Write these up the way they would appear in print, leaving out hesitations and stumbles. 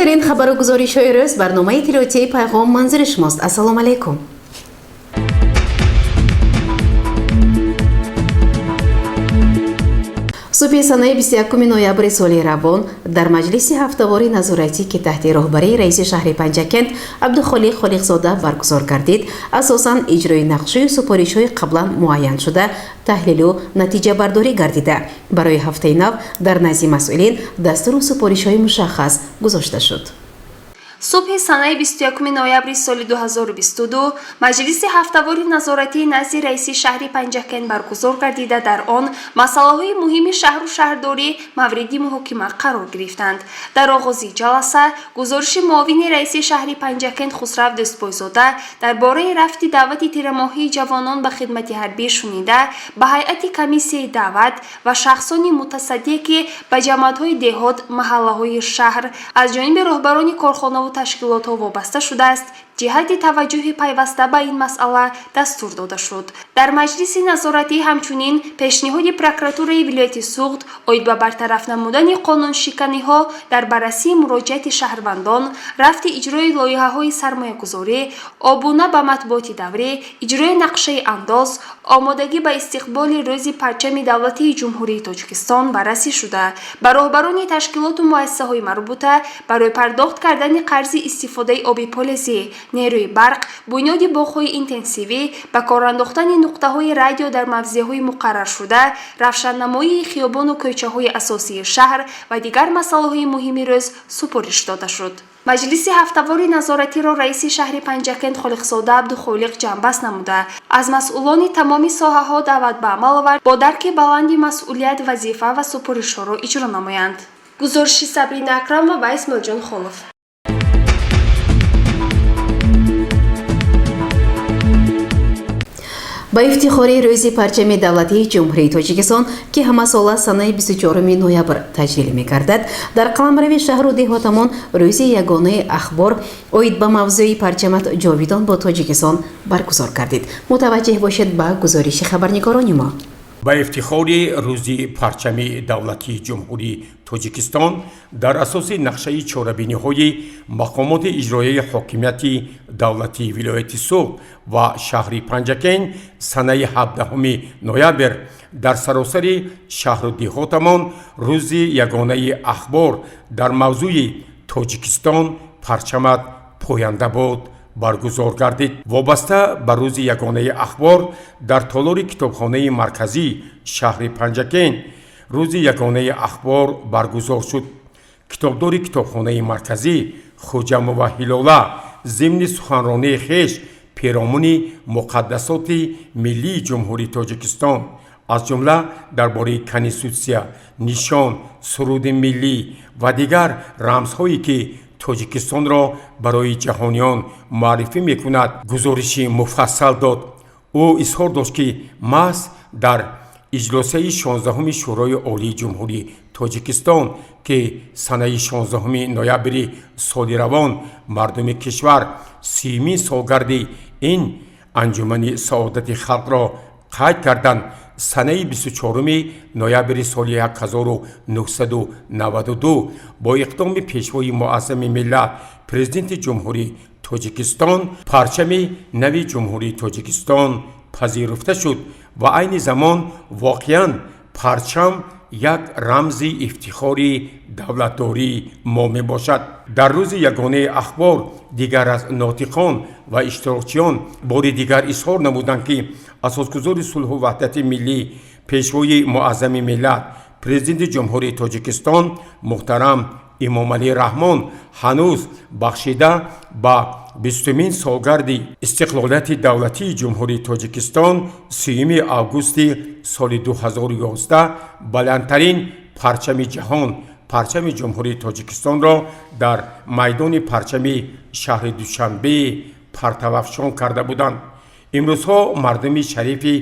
Муҳимтарин хабару гузоришҳои рӯз, барномаи иттилоотии «Пайғом» манзури шумост. Ассалому алайкум. Субҳи санаи 21 ноябри соли равон дар маҷлиси ҳафтавори назоратӣ, ки таҳти роҳбарии раиси шаҳри Панҷакент Абдухолиқ Холиқзода баргузор гардид, асосан иҷрои нақшаю супоришҳои қаблан муайяншуда таҳлилу натиҷабардорӣ гардида, барои ҳафтаи нав дар назди масъулин дастуру супоришҳои мушаххас гузошта шуд. Субҳи санаи 21 ноябри соли 2022 маҷлиси ҳафтавори назоратии назди раиси шаҳри Панҷакент баргузор гардида, дар он масъалаҳои муҳими шаҳру шаҳрдорӣ мавриди муҳокима қарор гирифтанд. Дар оғози ҷаласа гузориши муовини раиси шаҳри Панҷакент Хусрав Дӯстбойзода дар бораи рафти даъвати тирамоҳии ҷавонон ба хидмати ҳарбӣ шунида, ба ҳайати комиссияи даъват ва шахсони мутасаддие, ки ба ҷамоатҳои деҳот, маҳаллаҳои шаҳр аз ҷониби роҳбарони корхонаву ташкилотҳо вобаста шудааст, ҷиҳати таваҷҷӯҳи пайваста ба ин масъала дастур дода шуд. Дар маҷлиси назоратӣ ҳамчунин пешниҳоди прокуратураи вилояти Суғд оид ба бартараф намудани қонуншиканиҳо дар баррасии муроҷиати шаҳрвандон, рафти иҷрои лоиҳаҳои сармоягузорӣ, обуна ба матбуоти даврӣ, иҷрои нақшаи андоз, омодагӣ ба истиқболи Рӯзи парчами давлатии Ҷумҳурии Тоҷикистон баррасӣ шуда, ба роҳбарони ташкилоту муассисаҳои марбута барои пардохт кардани қарзи истифодаи оби полезӣ, нерӯи барқ, бунёди боғҳои интенсивӣ, ба кор андохтани нуқтаҳои радио дар мавзеъҳои муқарраршуда, равшаннамоии хиёбону кӯчаҳои асосии шаҳр ва дигар масъалаҳои муҳими рӯз супориш дода шуд. Маҷлиси ҳафтавори назоратиро раиси шаҳри Панҷакент Холиқзода Абдухолиқ ҷамъбаст намуда, аз масъулони тамоми соҳаҳо даъват ба амал овард, бо дарки баланди масъулият вазифа ва супоришҳоро иҷро намоянд. Гузориши Сабрина Акрамова ва Исмоилҷон Холов. Ба ифтихори Рӯзи парчами давлатии Ҷумҳурии Тоҷикистон, ки ҳамасола санаи 24 ноябр таҷлил мегардад, дар қаламрави шаҳру деҳотамон Рӯзи ягонаи ахбор оид ба мавзӯи «Парчамат ҷовидон бо Тоҷикистон» баргузор гардид. Мутаваҷҷеҳ бошед ба гузориши хабарнигорони мо. Ба ифтихори Рӯзи парчами давлатии Ҷумҳурии Тоҷикистон дар асоси нақшаи чорабиниҳои мақомоти иҷроияи ҳокимияти давлатии вилояти Суғд ва шаҳри Панҷакент санаи 17 ноябр дар саросари шаҳру деҳотамон Рӯзи ягонаи ахбор дар мавзӯи «Тоҷикистон, парчамат поянда бод» баргузор гардид. Вобаста ба Рӯзи ягонаи ахбор дар толори китобхонаи марказии шаҳри Панҷакент Рӯзи ягонаи ахбор баргузор шуд. Китобдори китобхонаи марказӣ Хуҷамова Ҳилола зимни суханронии хеш перомуни муқаддасоти миллии Ҷумҳурии Тоҷикистон, аз ҷумла дар бораи Конститутсия, нишон, суруди миллӣ ва дигар рамзҳое, ки Тоҷикистонро барои ҷаҳониён муаррифӣ мекунад, гузориши муфассал дод. Ӯ изҳор дошт, ки маҳз дар иҷлосияи 16-уми Шӯрои Олии Ҷумҳурии Тоҷикистон, ки санаи 16 ноябри соли равон мардуми кишвар 30-умин солгарди ин анҷумани саодати халқро қайд карданд, санаи 24 ноябри соли 1992 бо иқдоми Пешвои муаззами миллат, Президенти Ҷумҳурии Тоҷикистон, парчами нави Ҷумҳурии Тоҷикистон пазируфта шуд ва айни замон воқеан парчам як рамзи ифтихори давлатдории мо мебошад. Дар Рӯзи ягонаи ахбор дигар аз нотиқон ва иштирокчиён бори дигар изҳор намуданд, ки асосгузори сулҳу ваҳдати миллӣ, Пешвои муаззами миллат, Президенти Ҷумҳурии Тоҷикистон муҳтарам Эмомалӣ Раҳмон ҳанӯз бахшида ба 20-умин солгарди истиқлолияти давлатии Ҷумҳурии Тоҷикистон 30 августи соли 2011 баландтарин парчами ҷаҳон, парчами Ҷумҳурии Тоҷикистонро дар майдони парчами шаҳри Душанбе партавафшон карда буданд. Имрӯзҳо мардуми шарифи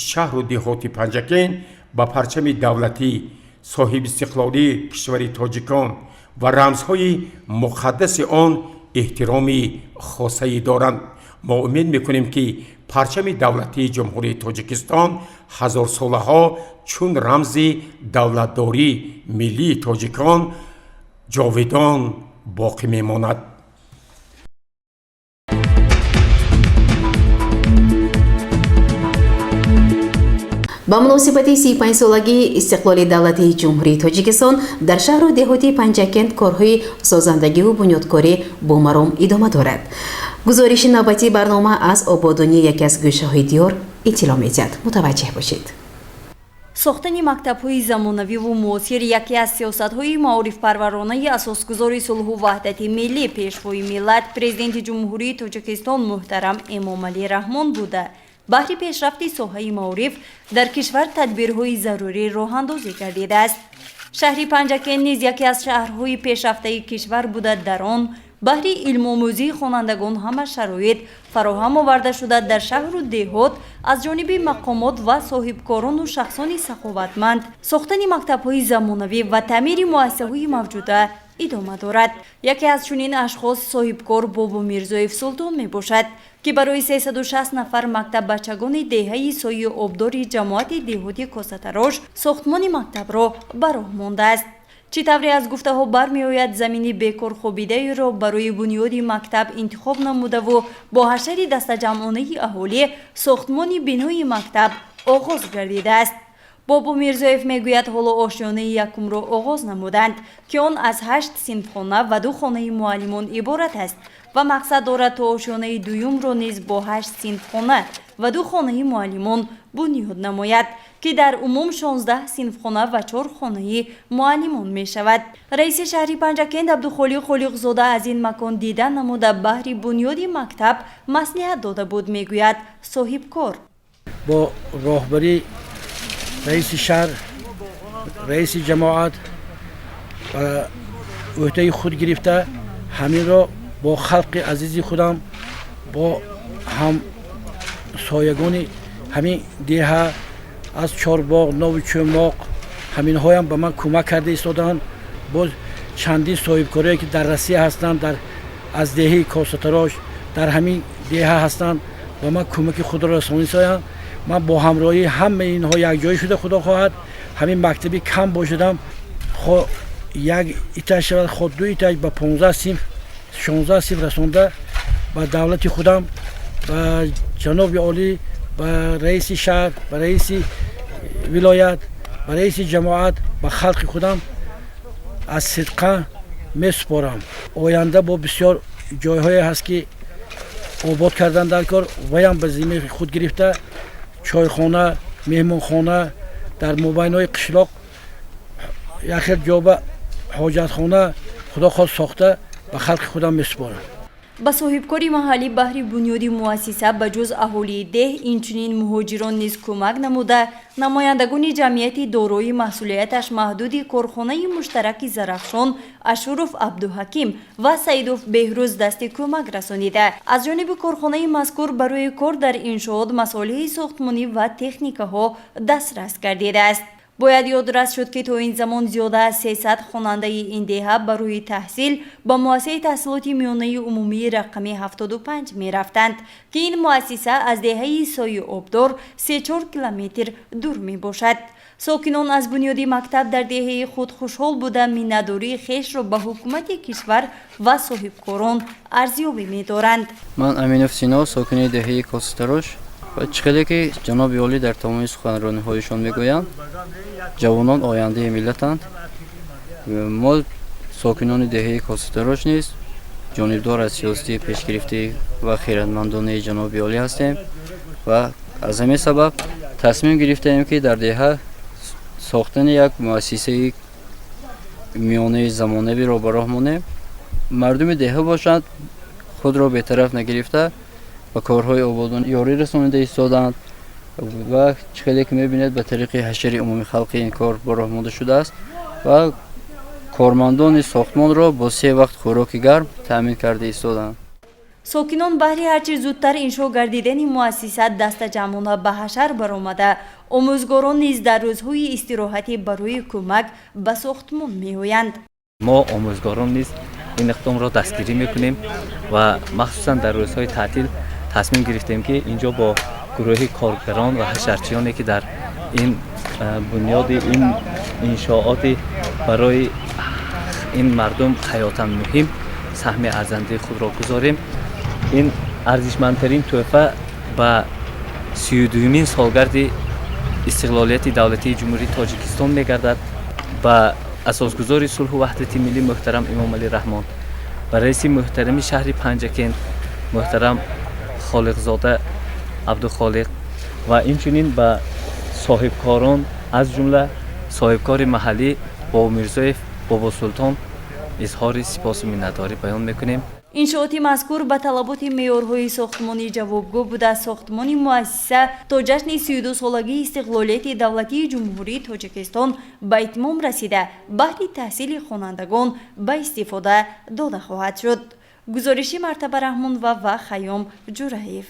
шаҳру деҳоти Панҷакент ба парчами давлатӣ, соҳибистиқлолии кишвари тоҷикон ва рамзҳои муқаддаси он эҳтироми хосае доранд. Мо умед мекунем, ки парчами давлатии Ҷумҳурии Тоҷикистон ҳазорсолаҳо чун рамзи давлатдории миллии тоҷикон ҷовидон Боқӣ мемонад. Ба муносибати 35-солагии истиқлоли давлатии Ҷумҳурии Тоҷикистон дар шаҳру деҳоти Панҷакент корҳои созандагиву бунёдкорӣ бо маром идома дорад. Гузориши навбатии барнома аз ободонии яке аз гӯшаҳои диёр иттилоъ медиҳад. Мутаваҷҷеҳ бошед. Сохтани мактабҳои замонавиву муосир яке аз сиёсатҳои маорифпарваронаи асосгузори сулҳу ваҳдати миллӣ, Пешвои миллат, Президенти Ҷумҳурии Тоҷикистон муҳтарам Эмомалӣ Раҳмон буда, баҳри пешрафти соҳаи маориф дар кишвар тадбирҳои зарурӣ роҳандозӣ гардидааст. Шаҳри Панҷакент низ яке аз шаҳрҳои пешрафтаи кишвар буда, дар он баҳри илмомӯзии хонандагон ҳама шароит фароҳам оварда шуда, дар шаҳру деҳот аз ҷониби мақомот ва соҳибкорону шахсони саховатманд сохтани мактабҳои замонавӣ ва таъмири муассисаҳои мавҷуда идома дорад. Яке аз чунин ашхос соҳибкор Бобо Мирзоев Султон мебошад, ки барои 360 нафар мактаббачагони деҳаи Сои Обдори ҷамоати деҳоти Косатарош сохтмони мактабро ба роҳ мондааст. Чӣ тавре аз гуфтаҳо бармеояд, замини бекорхобидаеро барои бунёди мактаб интихоб намудаву бо ҳашари дастаҷамъонаи аҳолӣ сохтмони бинои мактаб оғоз гардидааст. Бобо Мирзоев мегӯяд, ҳоло ошёнаи якумро оғоз намуданд, ки он аз ҳашт синфхона ва ду хонаи муаллимон иборат аст ва мақсад дорад, то ошёнаи дуюмро низ бо ҳашт синфхона ва ду хонаи муаллимон бунёд намояд, ки дар умум 16 синфхона ва чор хонаи муаллимон мешавад. Раиси шаҳри Панҷакент Абдухолиқ Холиқзода аз ин макон дида намуда, баҳри бунёди мактаб маслиҳат дода буд, мегӯяд соҳибкор. Бо роҳбарии раиси шаҳр, раиси ҷамоат ба ӯҳдаи худ гирифта, ҳаминро бо халқи азизи худам, бо ҳамсоягони ҳамин деҳа аз Чорбоғ, Нови Чӯмоқ, ҳаминҳоям ба ман кӯмак карда истодаанд. Боз чандин соҳибкорое, ки дар Россия ҳастанд, дар аз деҳаи Косатарош дар ҳамин деҳа ҳастанд, ба ман кӯмаки худро расонисоянд. Ман бо ҳамроҳии ҳамаи инҳо якҷоя шуда, худо хоҳад, ҳамин мактаби кам бошадам, хо як этаж шавад, хо ду этаж, ба 15 синф, 16 синф расонда, ба давлати худам, ба ҷаноби олӣ, ба раиси шаҳр, ба раиси вилоят, ба раиси ҷамоат, ба халқи худам аз сидқа месупорам. Оянда бо бисёр ҷойҳое ҳаст, ки обод кардан дар кор, ваям ба зиммаи худ гирифта, чойхона, меҳмонхона, дар мобайнҳои қишлоқ яхел ҷоба ҳоҷатхона, худо хост, сохта ба халқи худам месупорам. Ба соҳибкори маҳаллӣ баҳри бунёди муассиса ба ҷуз аҳолии деҳ инчунин муҳоҷирон низ кӯмак намуда, намояндагони ҷамъияти дорои маҳсулияташ маҳдуди корхонаи муштараки Зарафшон Ашуров Абдуҳаким ва Саидов Беҳрӯз дасти кӯмак расонида, аз ҷониби корхонаи мазкур барои кор дар иншоот масолеҳи сохтмонӣ ва техникаҳо дастрас гардидааст. Бояд ёдрас шуд, ки то ин замон зиёда аз 300 хонандаи ин деҳа барои таҳсил ба муассисаи таҳсилоти миёнаи умумии рақами 75 мерафтанд, ки ин муассиса аз деҳаи Сои Обдор 3-4 километр дур мебошад. Сокинон аз бунёди мактаб дар деҳаи худ хушҳол буда, миннатдории хешро ба ҳукумати кишвар ва соҳибкорон арзёбӣ медоранд. Ман Аминов Сино, сокини деҳаи Косатарош. Ва чӣ хеле ки ҷаноби олӣ дар тамоми суханрониҳояшон мегӯянд, ҷавонон ояндаи миллатанд. Мо сокинони деҳаи Косатарош низ ҷонибдор аз сиёсати пешгирифтӣ ва хиратмандонаи ҷаноби олӣ ҳастем ва аз ҳамин сабаб тасмим гирифтаем, ки дар деҳа сохтани як муассисаи миёнаи замонавиро ба роҳ монем. Мардуми деҳа бошанд, худро бетараф нагирифта, ба корҳои ободон ёрӣ расонида истодаанд ва чӣ хеле ки мебинед, ба тариқи ҳашари умумии халқи ин кор ба роҳ монда шудааст ва кормандони сохтмонро бо се вақт хӯроки гарм таъмин карда истодаанд. Сокинон баҳри ҳарчи зудтар иншо гардидани муассиса дастаҷамъона ба ҳашар баромада, омӯзгорон низ дар рӯзҳои истироҳатӣ барои кӯмак ба сохтмон меоянд. Мо омӯзгорон низ ин иқдомро дастгирӣ мекунем ва махсусан дар рӯзҳои таътил тасмим гирифтем, ки инҷо бо гурӯҳи коргарон ва ҳашарчиёне, ки дар ин бунёди ин иншооти барои ин мардум ҳаётан муҳим саҳми арзандаи худро гузорем. Ин арзишмандтарин тӯҳфа ба 32-юмин солгарди истиқлолияти давлатии Ҷумҳурии Тоҷикистон мегардад, ба асосгузори сулҳу ваҳдати миллӣ муҳтарам Эмомалӣ Раҳмон, ба раиси муҳтарами шаҳри Панҷакент муҳтарам Холиқзода Абдухолиқ ва инчунин ба соҳибкорон, аз ҷумла соҳибкори маҳаллӣ Бобомирзоев Бобосултон изҳори сипосу миннатдорӣ баён мекунем. Иншооти мазкур ба талаботи меъёрҳои сохтмонӣ ҷавобгӯ буда, сохтмони муассиса то ҷашни 32-солагии истиқлолияти давлатии Ҷумҳурии Тоҷикистон ба итмом расида, баҳри таҳсили хонандагон ба истифода дода хоҳад шуд. Гузориши Мартаба Раҳмонова ва Хайём Ҷураев.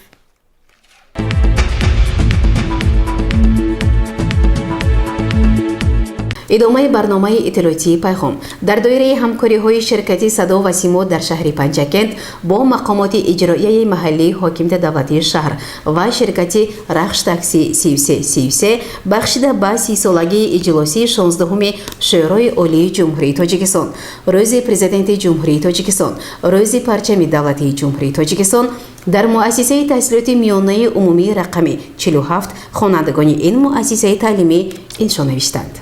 Идомаи барномаи иттилоотии пайғом. Дар доираи ҳамкориҳои ширкати Садо ва Симо дар шаҳри Панҷакент бо мақомоти иҷроияи маҳаллии ҳокимияти давлатии шаҳр ва ширкати Рахш такси 3333 бахшида ба 30-солагии иҷлосии 16-уми Шӯрои Олии Ҷумҳурии Тоҷикистон, Рӯзи Президенти Ҷумҳурии Тоҷикистон, Рӯзи парчами давлатии Ҷумҳурии Тоҷикистон дар муассисаи таҳсилоти миёнаи умумии рақами 47 хонандагони ин муассисаи таълимӣ иншо навиштанд.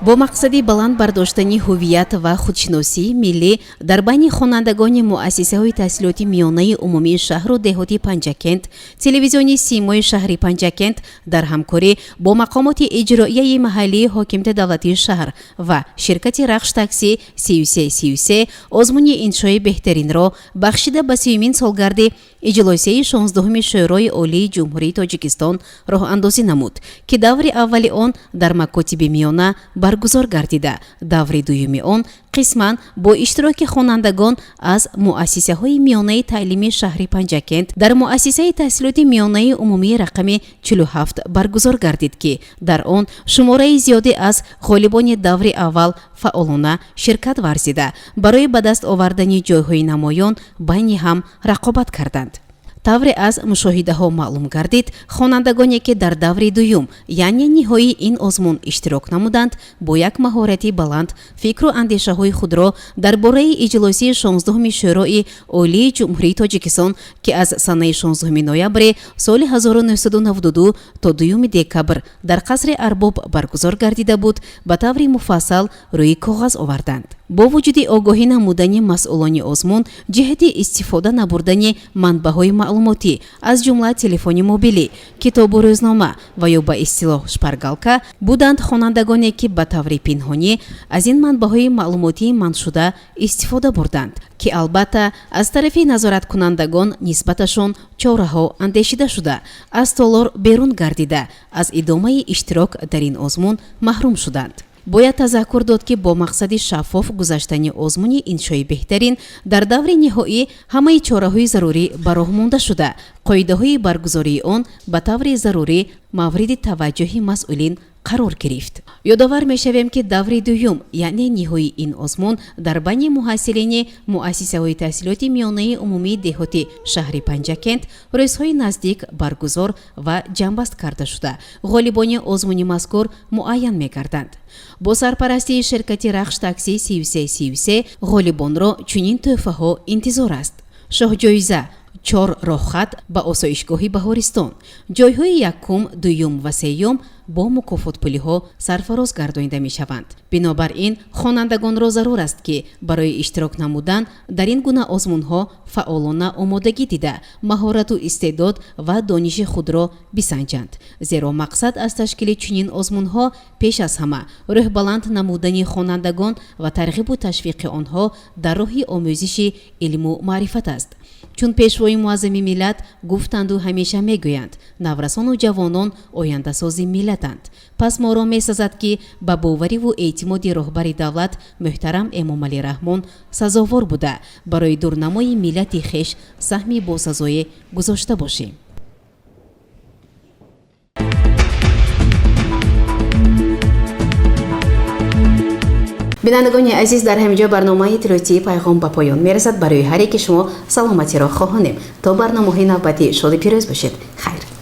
Бо мақсади баланд бардоштани ҳувият ва худшиносии миллӣ дар байни хонандагони муассисаҳои таҳсилоти миёнаи умумии шаҳру деҳоти Панҷакент, телевизиони Симои шаҳри Панҷакент дар ҳамкорӣ бо мақомоти иҷроияи маҳаллии ҳокимияти давлатии шаҳр ва ширкати Рахш такси 3333 озмуни иншои беҳтаринро бахшида ба 30-юмин солгарди иҷлосияи 16-уми Шӯрои Олии Ҷумҳурии Тоҷикистон роҳандозӣ намуд, ки даври аввали он дар макотиби миёна баргузор гардида, даври дуюми он қисман бо иштироки хонандагон аз муассисаҳои миёнаи таълимии шаҳри Панҷакент дар муассисаи таҳсилоти миёнаи умумии рақами 47 баргузор гардид, ки дар он шумораи зиёде аз ғолибони даври аввал фаъолона ширкат варзида, барои ба даст овардани ҷойҳои намоён байни ҳам рақобат карданд. Тавре аз мушоҳидаҳо маълум гардид, хонандагоне ки дар даври дуюм, яъне ниҳоии ин озмун иштирок намуданд, бо як маҳорати баланд фикру андешаҳои худро дар бораи иҷлосии 16-уми Шӯрои Олии Ҷумҳурии Тоҷикистон, ки аз санаи 16 ноябри соли 1992 то 2 декабр дар қасри Арбоб баргузор гардида буд, ба таври муфассал рӯи коғаз оварданд. Бо вуҷуди огоҳӣ намудани масъулони озмун ҷиҳати истифода набурдани манбаъҳои маълумотӣ, аз ҷумла телефони мобилӣ, китобу рӯзнома ва ё ба истилоҳ шпаргалка, буданд хонандагоне ки ба таври пинҳонӣ аз ин манбаъҳои маълумотии манъшуда истифода бурданд, ки албатта аз тарафи назораткунандагон нисбаташон чораҳо андешида шуда, аз толор берун гардида, аз идомаи иштирок дар ин озмун маҳрум шуданд. Бояд тазаккур дод, ки бо мақсади шаффоф гузаштани озмуни иншои беҳтарин дар даври ниҳоӣ ҳамаи чораҳои зарурӣ ба роҳ монда шуда, қоидаҳои баргузории он ба таври зарурӣ мавриди таваҷҷӯҳи масъулин қарор гирифт. Ёдовар мешавем, ки даври дуюм, яъне ниҳоии ин озмун дар байни муҳассилини муассисаҳои таҳсилоти миёнаи умумии деҳоти шаҳри Панҷакент рӯзҳои наздик баргузор ва ҷамъбаст карда шуда, ғолибони озмуни мазкур муайян мегарданд. Бо сарпарастии ширкати Рахш такси 3333 ғолибонро чунин тӯҳфаҳо интизор аст: шоҳҷоиза 4 роҳхат ба осоишгоҳи Баҳористон, ҷойҳои якум, дуюм ва сеюм бо мукофотпулиҳо сарфароз гардонида мешаванд. Бинобар ин хонандагонро зарур аст, ки барои иштирок намудан дар ин гуна озмунҳо фаъолона омодагӣ дида, маҳорату истеъдод ва дониши худро бисанҷанд, зеро мақсад аз ташкили чунин озмунҳо пеш аз ҳама рӯҳбаланд намудани хонандагон ва тарғибу ташвиқи онҳо дар роҳи омӯзиши илму маърифат аст. Чун пешвои муаззами миллат гуфтанду ҳамеша мегӯянд, наврасону ҷавонон ояндасози миллатанд. Пас моро месазад, ки ба бовариву эътимоди роҳбари давлат муҳтарам Эмомалӣ Раҳмон сазовор буда, барои дурнамои миллати хеш саҳми босазое гузошта бошем. Бинандагони азиз, дар ҳамин ҷо барномаи иттилоотии пайғом ба поён мерасад. Барои ҳар яки шумо саломатиро хоҳонем. То барномаҳои навбатӣ шоду пирӯз бошед. Хайр.